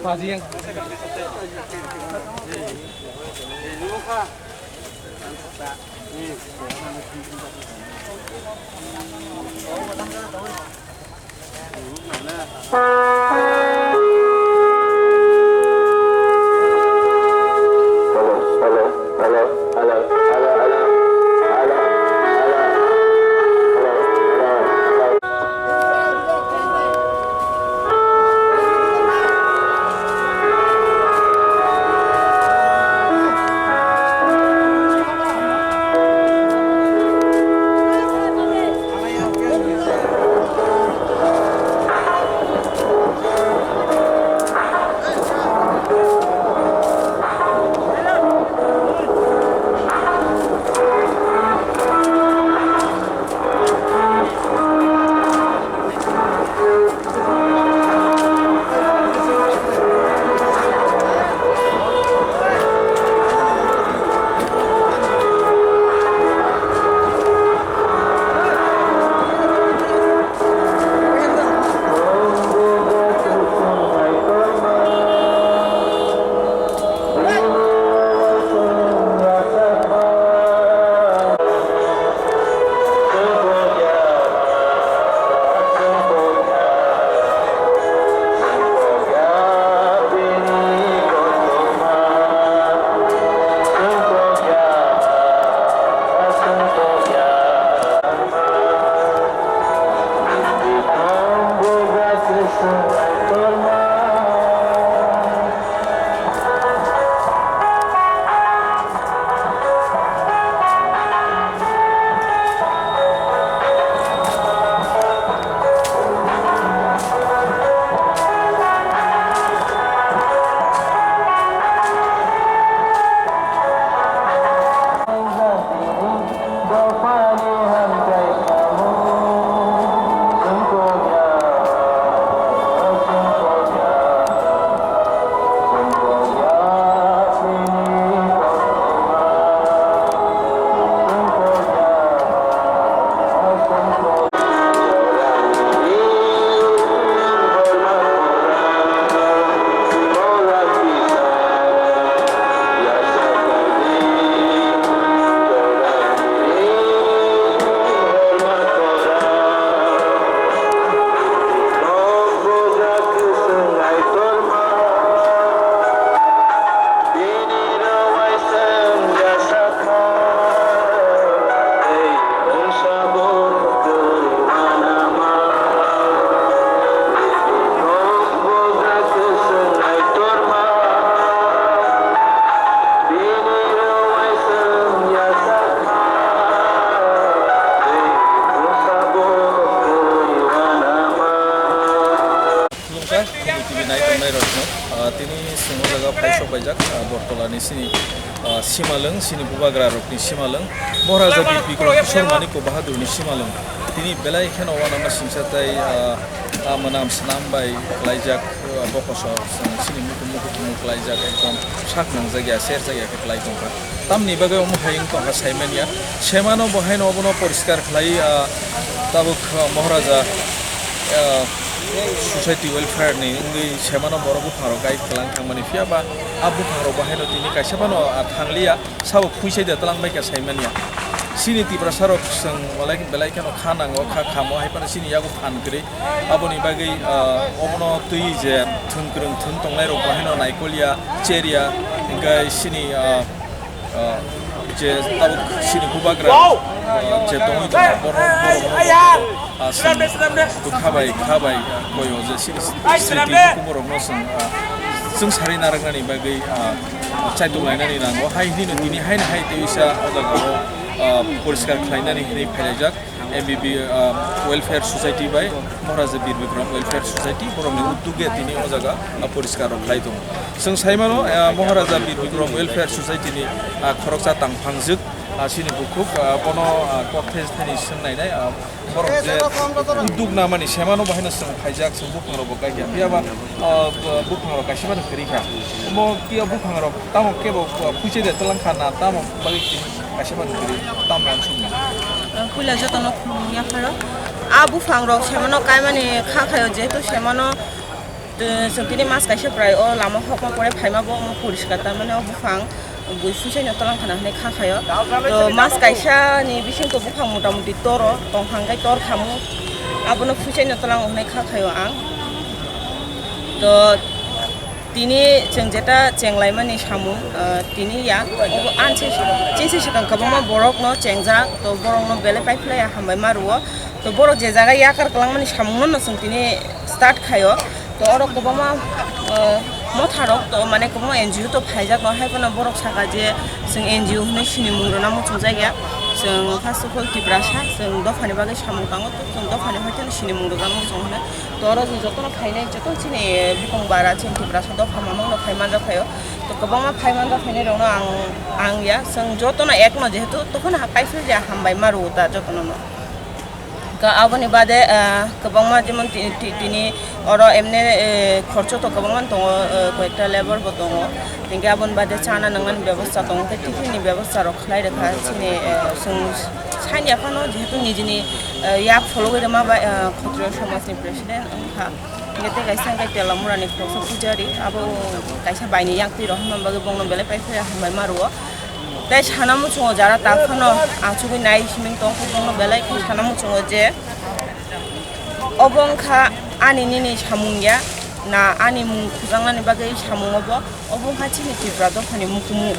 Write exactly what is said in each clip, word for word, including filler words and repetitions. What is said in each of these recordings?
Khulumkha, Khumui T V nai tongnai rokno, ah, tini chwng o jaga phai sok paijak, ah, Bortolani sini, ah, simalwng, sini bubagra rokni simalwng, Maharaja Bir Bikram Kishore Manikya Bahadurni simalwng. Tini belai kheno uanama singsa tai, ah, ah, mwnam swnam bai khlaijak, ah, bokoso chwng sini mukhum mukhum khlaijak, ekdom sak nangjak ya, serjak ya khe khlai tongkha. Tamni bagwi omo hai wng tongkha saimanya. Semano bo haino obono poriskar khlai, ah, tabuk, ah, Maharaja, ah, Society Welfare ni wngwi semano borok buphangrok guide kwlang thangmani, phiya ba a buphangrok bo haino tini kaisa phano, ah, thangliya, sabo phuisai da twlang bai kha saimanya. Chini Tiprasa rok chwng walai belai kheno kha nango, kha khamo hai phano chini yago phan kwrwi. Aboni bagwi, ah, obono twi je thwng kwrwng thwng tongnai rok bo haino naikolya, cherya, hingkai chini, ah, ah, je tabuk chini bubagra, ah, je tongwi tongo, borok, borok, ah, chwng kha bai, kha bai, ah, koyo je chini sriti borokno chwng, ah, chwng sari narwknani bagwi, ah, chaitok lainani nango. Hai hwnwi no tini haino hai tei wisa o jaga o, ah, poriskar khlainani hwnwi phailaijak. M B B, ah, Welfare Society bai Maharaja Bir Bikram Welfare Society, borokni udduge tini o jaga, ah, poriskar rok khlai tongo. Chwng sai mano, ah, Maharaja Bir Bikram Welfare Society ni, ah, khoroksa tangphangjwk, ah, chini bukhuk, ah, bono, ah, kok thai thani swng nainai, ah, borok je udduk namani semano bo haino chwng phaijak, chwng buphang rok bo kaikha. Phiya ba, ah, buphang rok kaisa mano kwrwi kha. Omo khe buphang rok tamo kebo, ah, phuichai de twlang kha na tamo bagwi tini kaisa mano kwrwi tamo uansukma. Puila jotono khulumung yapharo. A buphang rok semano kaimani kha khayo, jehetu semano Chwng tini mas kaisa prai o lama hokma pore phaima bo omo poriskar, tamani o buphang bui suisaino tolang khana hinwi kha khaio. To mas kaisa ni bising to buphang mota moti toro tong hang kai tor khamu, abono suisaino tolang hinwi kha khaio ang. To tini chwng jeta chenglaimani samung, ah, tini ya obo ansi chinsi swkang kwbangma borokno chengjak, to borokno belai paiphlaiya hambai ma rwo. To borok je jaga yakar kwlangmani samungno no chwng tini start khaio. To oro kwbangma, ah, motharok to mane kwbangma N G O to phaijak no, hai phano borok saka je chwng N G O hinwi sinimung rwna muchungjak ya. Chwng first of all Tiprasa, chwng dophani bagwi samung tango, to chwng dophani hoite no sinimung rwna muchung hwnwi. To oro chwng jotono phainai, joto chini bukung bara chini Tiprasa dopha mamungno phai manjak phaio. To kwbangma phai manjak phainai rokno ang, ang ya, chwng jotono ekno jehetu tokhono ha kaisa je hambai ma rwo ta jotono no. Ka aboni bade, ah, kwbangma jemon ti-, ti-, tini oro emne, eh, khorcho to kwbangma tongo, eh, koyekta labour bo tongo. Hinkhe aboni bade chana nangmani bebosta tongo, tei tiffin ni bebosta rok khlai rwkha chini, eh, chwng saini aphano jehetu nijini, eh, yak phologwi rwma bai, eh, Khatriya somajni president wngkha. Hinkhe tei kaisa hinkhe Telamurani khoroksa pujari, abo kaisa baini yak twi rok hwnma bagwi bongno belai paiphaia hambai ma rwo. Tei sana muchungo jara ta phano achugwi nai siming tong khe bongno belai khe sana muchungo je obo wngkha ani nini samung ya, na ani mung khujaknani bagwi samung obo, obo wngkha chini Tripura dophani mukumu.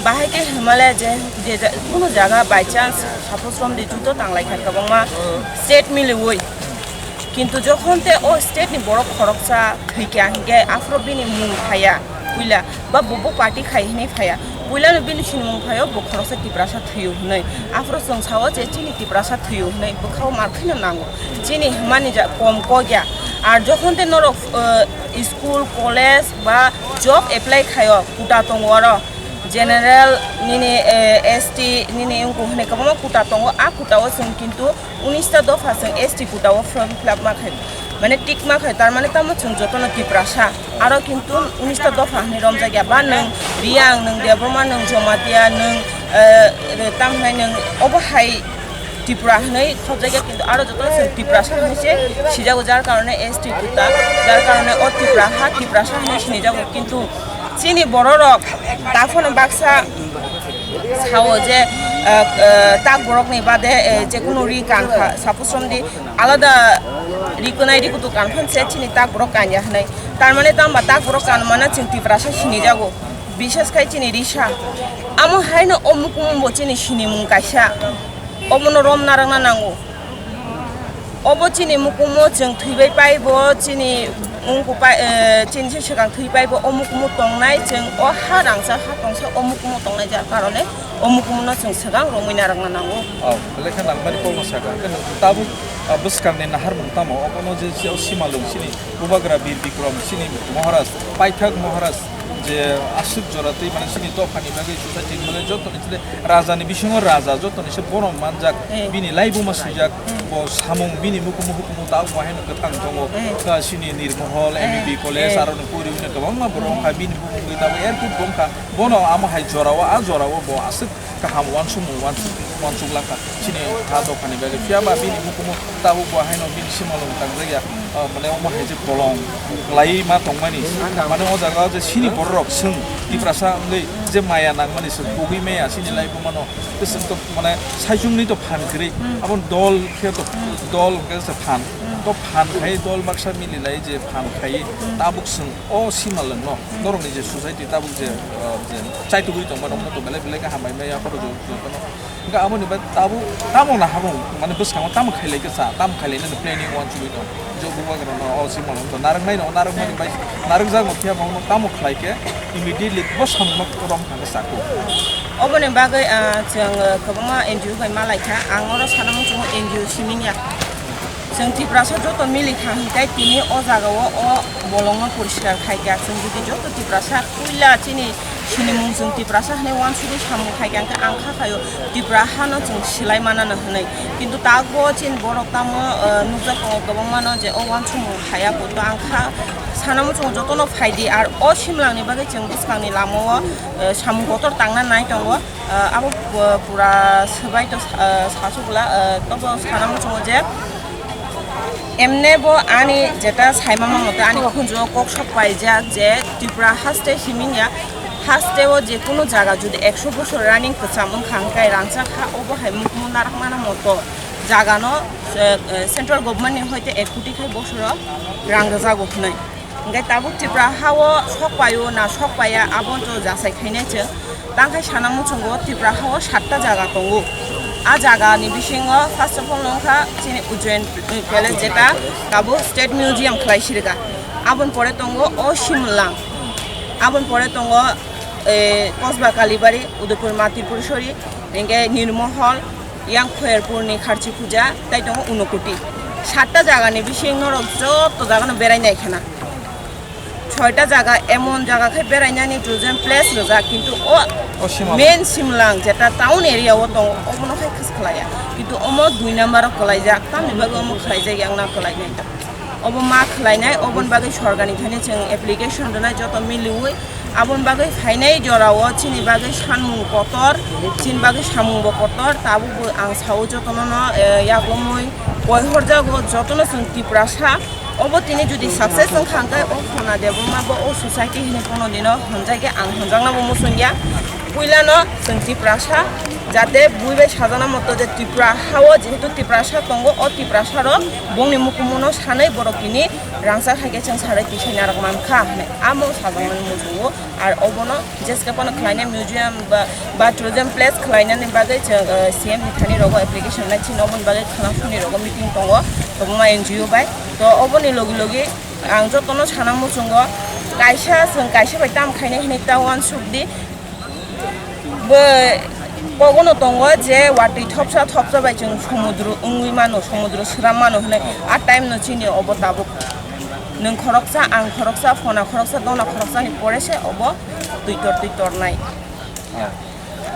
Bahai khe Himalaya je, je ja-, kuno jaga by chance suppose romdi judo tanglai kha kwbangma state miliwi. Kintu jokhon te o state ni borok khoroksa thwikha hinkhe aphuru bini mung phaiya puila ba bo, bo party khai hinwi phaiya. Puila no bini sinimung phaio bo khoroksa Tiprasa thwiyo hinwi. Aphuru chwng sao je chini Tiprasa thwiyo hinwi bwkhao mar kheno nango. Chini himani ja kom kok ya. Ar jokhon te norok, eh, school, college ba job apply khaio, kuta tongo oro. General nini, eh, S T nini wngkuk hinwi kwbangma kuta tongo. A kuta o chwng kintu unis ta dopha chwng S T kuta o form fill up ma khai, mane tick ma khai, tar mane tamo chwng jotono Tiprasa. Aro kintu unis ta dopha hinwi romjak ya, ba nwng Riyang, nwng Debbarma, nwng Jamatia, nwng, eh, tamo hinai nwng obo hai Tripura hinwi khobjak ya, kintu aro jotono chwng Tiprasa hinwi se sijago, jar karone S T kuta, jar karone o Tripura ha Tiprasa hinwi sinijago, kintu chini bororok ta phano baksa sao je, eh, eh, tak borokni bade, eh, je kunu ri kankha, suppose romdi alada ri kunai ri kutu kankha se chini tak borok kanya hinwi. Tar mane tamo ba tak borok kan mana chwng Tiprasa sinijago, bishes khai chini risa. Amo haino o mukumu bo chini sinimung kaisa, omono rom narwkna nango. Obo chini mukumu chwng thwibai pai bo chini wngku pai, eh, chini se swkang thwi pai bo o mukumu tongnai, chwng o ha rangchak ha tongsa o mukumu tongnai, jar karone o mukumu no chwng swkang romwi narwkna nango. Oh, lekha nangmani kokno sakha, hwnkhe nwng tabuk, ah, bwskangni naharmung tamo? Obono je, je o Simalwng chini Bubagra Bir Bikram chini Maharaj, paithak Maharaj, je aswk jora twi mane chini dophani bagwi society ni bagwi jotoni chini rajani bisingo raja jotoni se bono manjak, Eh. bini laibuma swijak, Eh. bo samung bini mukumu hukumu ta bo haino kwthang tongo. Eh. Ta chini Nirmohol, Eh. M B B college, Eh. aro ni puri wngkha kwbangma borok wngkha bini bumung tabo airport bo wngkha. Bono amo hai jorao, a jorao bo aswk kaham uansukmung uansuk, uansuk langkha. Chini ha dophani bagwi. Phiya ba bini hukumu tabuk bo haino bini Simalwng tangjak ya, ah, mane omo hai je bolong kwlai ma tongmani. Mane o jaga o je chini borok rok chwng Tiprasa wngwi je maya nangmani chwng pogwi maya chini lai bo mano. Tei chwng to mane saichungni to phan kwrwi. Abo dol khe to dol hwnkhe se phan. To phan khai dol baksa mili lai je phan khai tabuk chwng o Simalwng no. Norokni je society tabuk je, ah, je chaitugwi tongma rokno to belai belai khe hambai maya phano jotono. Hingke aboni bai tabuk tamo na habung, mane bwskango tamo khailai khe cha, tamo khailai nani planning uansugui tong. Jo bubagra no o Simalwng to narwknai no, narwkmani bai narwkjak no phiya bo tamo khlai khe immediately bo samung no rom kha khe chakhu. Oboni bagwi, ah, chwng, ah, kwbangma N G O bai malai kha, ang oro sana muchungo N G O simi ya. Chwng Tiprasa joto mili kha hingkai tini o jaga o, o bolong no poriskar khai kha. Chwng jodi joto Tiprasa puila chini sinimung chwng Tiprasa hinwi uansugwi samung khai kha, hingke ang kha khaio Tipra hano chwng silai manano hinwi. Kintu tabuk chini borok tamo, eh, nukjak tongo kwbangmano je o uansukmung khaya, bo to ang kha sana muchungo jotono phaidi, ar o simlangni bagwi chwng bwskangni lamao, eh, samung kotor tangna nai tongo. Ah, abo pu-, pura swbai to sa-, ah, sachukla, ah, tobo sana muchungo je Emne bo ani jeta saimama mote ani khunjuo kok sok paijak je Tripura haste himing ya, haste o je kunu jaga jodi ekso bosor running kwcham wngkha hwnkhe rangchak ha obo hai mukmu narakmana moto jagano, eh, eh, central government ni hoite ek koti khai bosoro rang rwjago hwnwi. Hingke tabuk Tripura hao sok paio na sok paiya, abo to jasai khainai chwng. Tangkhai sana muchungo Tripura hao satta jaga tongo. A jaga ni bisingo first of all wngkha chini Ujjain Palace, jeta tabuk State Museum khlai sirga. Aboni pore tongo o Simlang. Aboni pore tongo, eh, Kosba Kalibari, Udaipur Mati Pursori, hingke Nirmohol, yang Khoyerpurni Kharchi Puja, tai tongo Unokoti. Satta jagani bising norok joto jagano berai nai khena. Soita jaga emon jaga khe berainani tourism place rwjak, kintu o O Simlang. Main Simlang jeta town area o tongo, obono khai khis khlaiya. Kintu omo dui number o kwlaijak, tamni bagwi omo khlaijak, yang na kwlainai ta. Obo ma khlainai, oboni bagwi sorkarni thani chwng application rwnai joto miliwi. Aboni bagwi phainai jorao chini bagwi sanmung kotor, chini bagwi samungbo kotor, tabukbo ang sao jotono no, eh, yakomwi poihorjago jotono chwng Tiprasa. Obo tini jodi success wngkha hwnkhe o Khona Debbarma bo o society hinwi kono dino honjai khe ang honjaknabo muchungya. Puilano chwng Tiprasa jate bui bai sajana moto je Tripura hao jehetu Tiprasa tongo, o Tiprasa rok bongni mukumuno sanai borok tini rangchak hai khe chwng sarai tisai narwk mankha hwnwi amo sajakmani muchungo. Ar obono jeske phano khlainai museum ba, ba tourism place khlainani bagwi chwng, eh, C M ni thani rogo application nai chini oboni bagwi khwna phuni rogo meeting tongo, kwbangma N G O bai. To oboni logi logi ang jotono sana muchungo kaisa chwng kaisa bai tam khainai hinwi ta uansuk di. Bo kogono tongo je watwi thopsa thopsa bai chwng somudro wngwi mano, somudro swram mano hinwi. A time no chini obo tabuk. Nwng khoroksa, ang khoroksa, Phona khoroksa, Dona khoroksa ni pore se obo twi tor twi tornai.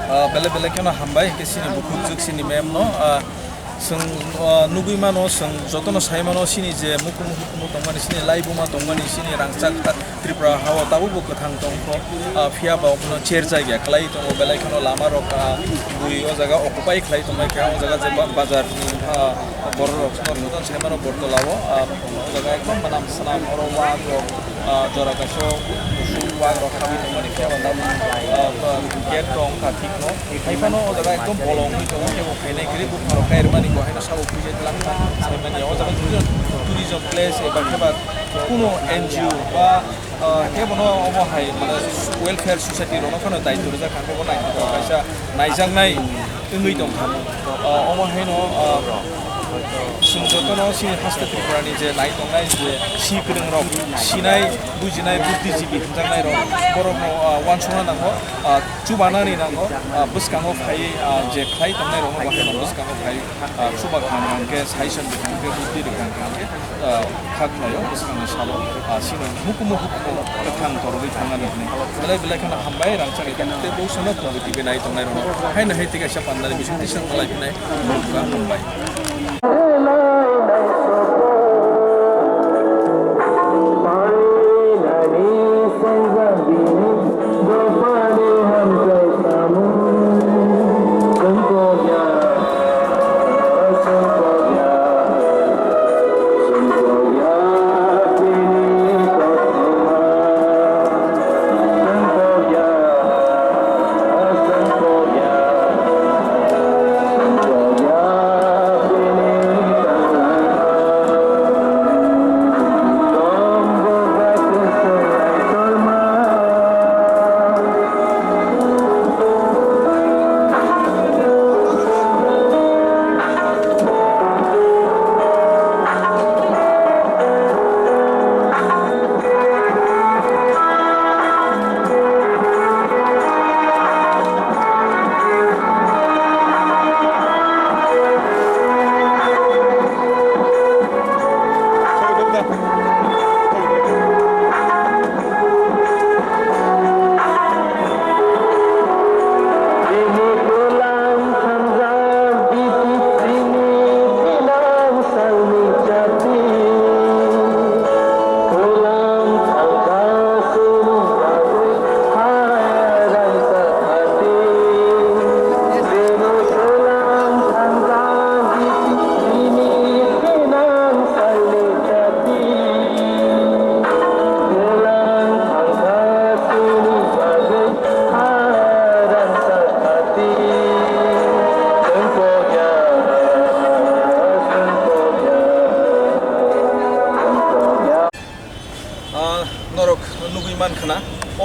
Ah, belai belai kheno hambai, hingke chini bukhuk jwk chini mem no, ah, chwng, ah, nugui mano, chwng jotono sai mano, chini je mukumu hukumu tongmani, chini laibuma tongmani, chini rangchak Tripura hao tabukbo kwthang tongkho, ah, phiya ba obono cherjak ya, kwlai tongo, belai kheno lama rok, ah, bui o jaga occupy khlai tongbai kha, o jaga je ba-, bazar ni, ah, borok rok jotono sai mano Bortola o, ah, o jaga ekdom mwnam swnam, oro wak rok, ah, jora kaisa kusu wak rok habwi tongmani khe, ah, gate rok wngkha thik no. Hai phano o jaga ekdom bolong wngwi tongo, kebo khainai kwrwi buphang rok kai rwmani bo haino sabo puijak lang kha. Saimanya o jaga tourism, tourism place eba khe ba kuno N G O ba, ah, kebono omo hai mane welfare society rokno phano daityo rijak kha, kebo naithotok kaisa naijaknai wngwi tong kha. Ah, omo haino, ah, chwng jotono chini haste Tripura ni je nai tongnai je si kwrwng rok, sinai, bujinai, buddhijibi hwnjaknai rok, borokno, ah, uansukna nango, ah, chubanani nango, ah, bwskango phaiwi, ah, je khlai tongnai rokno bo haino bwskango phaiwi, ah, chuba kha hwnkhe, suggestion rwkha hwnkhe, buddhi rwkha hwnkhe, ah, kha khlaio bwskangni salo, ah, chini hukumu hukumu kwthang torogwi thangnani hwnwi belai belai kheno hambai rangchak tei bo sono committee bai nai tongnai rokno haino hai tei kaisa pandani bisingtwi swng malai phinai. Hambai.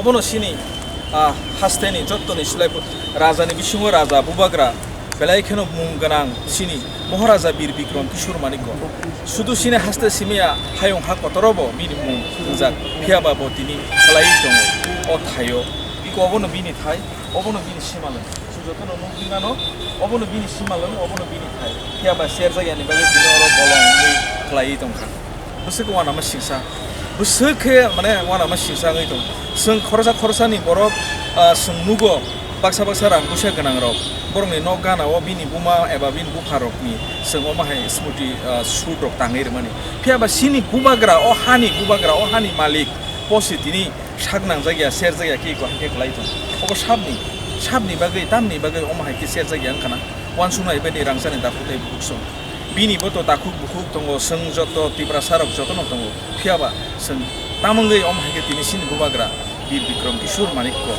Obono chini, ah, hasteni jottoni sulaiphuru rajani bisingo raja bubagra belai kheno mung gwnang chini Maharaja Bir Bikram Kishore Manikya. Sudu chini haste simi ya hayung ha kotorobo bini mung wngjak, phiyaba bo tini khlaiwi tongo o thaio. Iko obono bini thai, obono bini simalwng. Chwng jotono nukgwi mano, obono bini simalwng, obono bini thai. Phiyaba serjak yani bagwi tini oro bolong wngwi khlaiwi tongkha. Bwswk uanama singsa. Bwswk khe, mane, uanama singsa wngwi tong. Chwng khoroksa khoroksani borok, ah, chwng nugo, baksa baksa rang puisa gwnangrok. Borokni nok gana-o bini buma eba bini bupharokni chwng omo hai smriti, ah, shoot rok tangwi rwmani. Phiyaba chini bubagra, o hani bubagra, o hani malik, posi tini sak nangjak ya, serjak ya, khe iko hai khe kwlai tong. Obo sabni, sabni bagwi, tamni bagwi omo hai khe serjak ya wngkha na? Uansuknai bai ni rangchakni takhuk tei bukhuk song. Bini bo to takhuk bukhuk tongo, chwng joto Tiprasa rok jotono tongo. Phiyaba chwng tamungwi omo hai khe tini chini bubagra Bir Bikram Kishore Manikya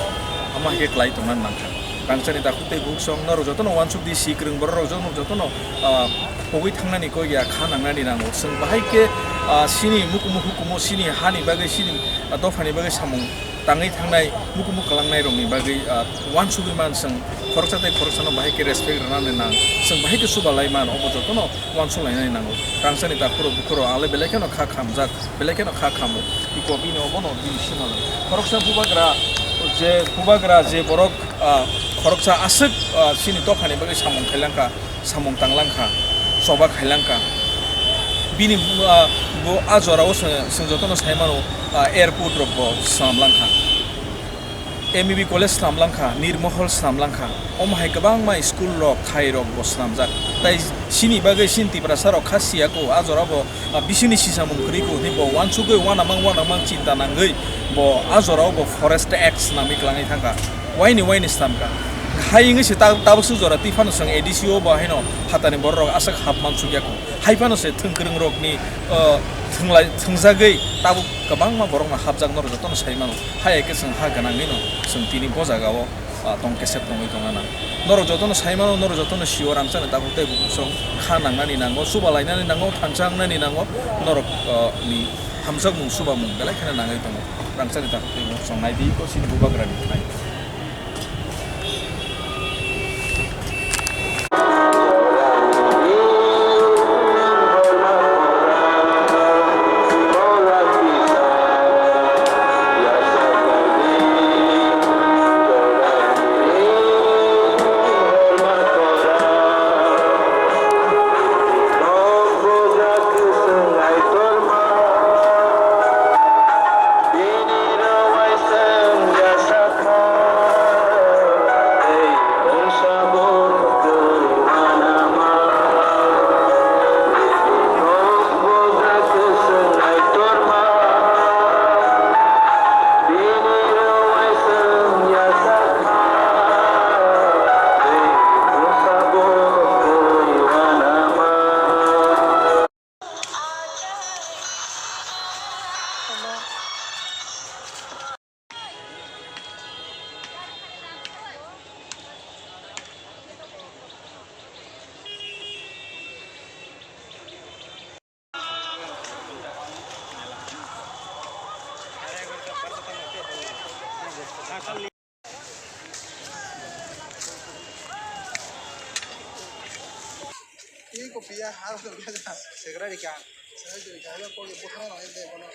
omo hai khe kwlai tongna nangkha. Rangchakni takhuk tei bukhuk song norok jotono uansuk di, si kwrwng borok rok jotono, jotono, ah, pogwi thangnani kok ya, kha nangnani nango. Chwng bahai khe, ah, chini mukumu hukumu, chini hani bagwi, chini, ah, dophani bagwi samung tangwi thangnai, mukumu kwlangnai rokni bagwi, ah, uansugwi man chwng khoroksa tei khoroksano bahai khe respect rwnani nang, chwng bahai khe chuba lai man, obo jotono uansuk lainani nango. Rangchakni takhuk rok bukhuk rok ale belai kheno kha khamjak, belai kheno kha khamo. Iko bini obono bini simalwng. Khoroksa bubagra je, bubagra je borok, ah, khoroksa aswk, ah, chini dophani bagwi samung khailangkha, samung tanglangkha, choba khailangkha. Bini, ah, bo a jorao chwng, chwng jotono sai mano, ah, airport rok bo swnamlangkha. M B B college swnamlangkha, Nirmohol swnamlangkha. Omo hai kwbangma school rok, thai rok bo swnamjak. Tai chini bagwi chini Tiprasa rok kha siya ko, a jora bo, ah, bisingni sisamung kwrwi ko, hwnwi bo uansugwi uanamang uanamang chinta nangwi bo a jorao bo Forest Act swnamwi kwlangwi thangkha. Waini waini swnamkha. Hai wngwi se ta-, tabuk swk jora twi phano chwng A D C o bo haino phatani borok rok aswk hap mansukya ko. Hai phano se thwng kwrwng rokni, ah, thwnglai, thwngjagwi tabuk kwbangma borokno hapjak norok jotono sai mano. Hai hai khe chwng ha gwnangwino chwng tini bo jagao, ah, tong kesep tongwi tongna nang. Norok jotono sai mano, norok jotono sio rangchakni takhuk tei bukhuk song kha nangnani nango, chuba lainani nango, thansa wngnani nango, norok, ah, ni hamjakmung chubamung belai kheno nangwi tongo. Rangchakni takhuk tei bukhuk song nai di ko chini bubagrani thai. Iko piya hal to biya segra rika. Segra rika, ayo ko ye bukha no de bono.